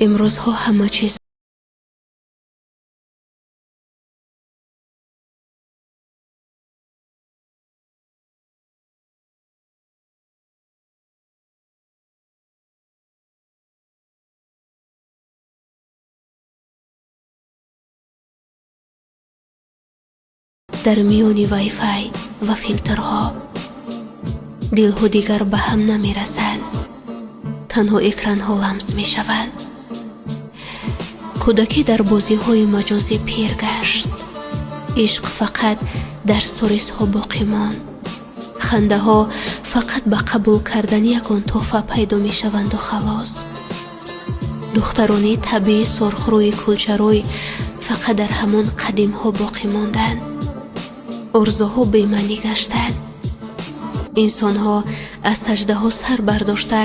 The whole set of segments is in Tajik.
Имрӯзҳо ҳама чиз дар миёни вайфай ва филтрҳо. Дилҳо дигар ба ҳам намерасанд, танҳо экранҳо ламс мешаванд. Кӯдакӣ дар бозиҳои маҷозӣ пир гашт. Ишқ фақат дар сторисҳо боқӣ монд. Хандаҳо фақат ба қабул кардани ягон тӯҳфа пайдо мешаванду халос. Духтарони табиӣ, сурхрӯи кулчарӯй фақат дар ҳамон қадимҳо боқӣ монданд. Орзуҳо бемаънӣ гаштанд. Инсонҳо аз саҷдаҳо сар бардошта,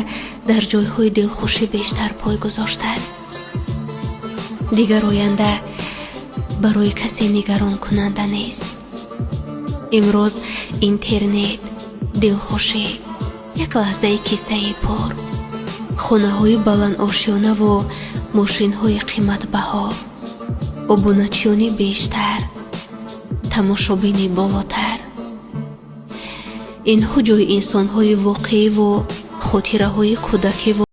дар ҷойҳои дилхушӣ бештар пой гузоштанд. Дигар оянда барои касе нигаронкунанда нест. Имрӯз интернет, дилхушӣ, як лаҳзаи киссаи пур, хонаҳои баландошёнаву мошинҳои қиматбаҳо, обуначиёни бештар, тамошобини болотар, инҳо ҷои инсонҳои воқеиву хотираҳои кӯдакиву